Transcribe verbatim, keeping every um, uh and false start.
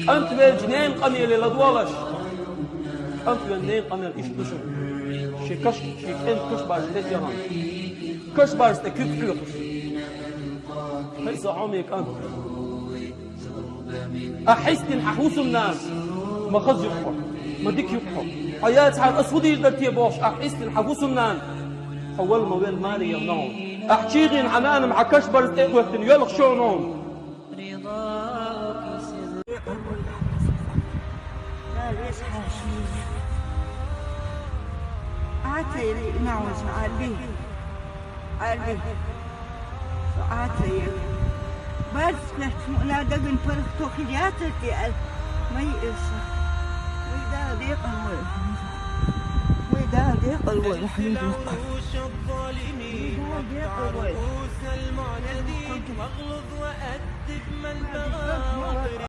КӀант велча ненан къамеле ладогӀалаш. КӀант велча ненан къамел иштта ду шуна. Ши каш, ши кӀант каш барз тӀе тӀехьа. Каш барз тӀе куьг хьоькхуш. ХӀай, са хьоме кӀант. Ахь хьистина хьан хӀусамнана, ма хаза ю-кх хьо, ма дика ю-кх хьо. Хьо яцахьара ас фу дийр дара те бохуш, ахь хьистина хьан хӀусамнана, хьо вала ма велла, маре яла хьуна. Ахь чийгӀина хьан нана-м хьан каш барз тӀе а хӀоьттина, йоьлхуш ю хьуна. Ӏа ца йили, нагӀуш Ӏа ле. Ӏа ле. Со Ӏа ца йили. Барс кхетта мукъана даган паргӀато хир яцар те аьлла. Ма йиъира со. Вай Дала декъал войла хьуна. Вай Дала декъал войла хьуна. Вай Дала декъал войла.